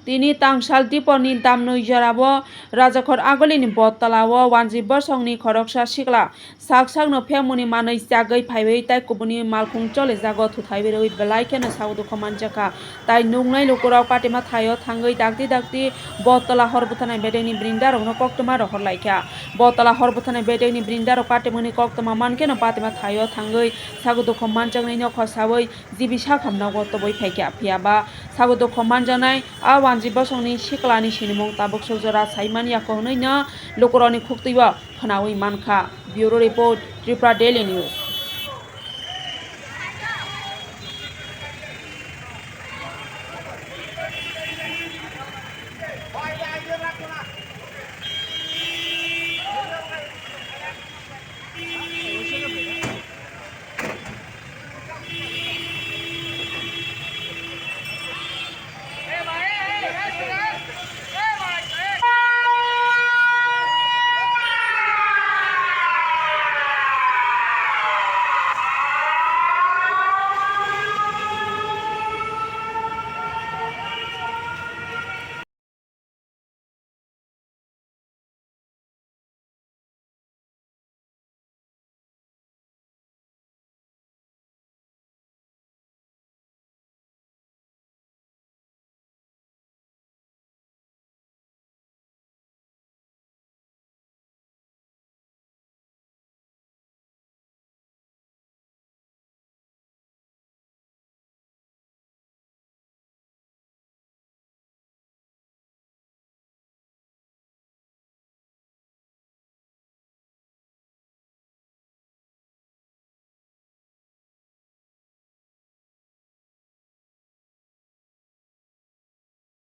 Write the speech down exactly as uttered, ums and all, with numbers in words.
Tini tangsal Dipor ni damnoi jora o Rajakhor Agoli ni Bottola o wanji bosong ni khoroksa sikla sak sak no phemuni manwi chagwi phaiwi tai kubuni malkhung cholijago thuthaiwi rwi belai kheno sago dukho manjakha. Tai nuknai lukurok patima thaio thangwi dakti dakti Bottola hor bwtharnai bedekni brindarokno koktwma rohorlaikha. Bottola hor bwtharnai bedekni brindarok patimani koktwma mankheno patima thaio thangwi sago dukho manjaknaino khosawi G B sakhamno o tobwi phaikha. Phiya ba sago dukho manjaknai a wanji bosongni siklani sinimung tabuk sujora saimanya kho hwnwino lukurokni khuktwibo khwnawi mankha. Bureau Report, Tripura Daily News.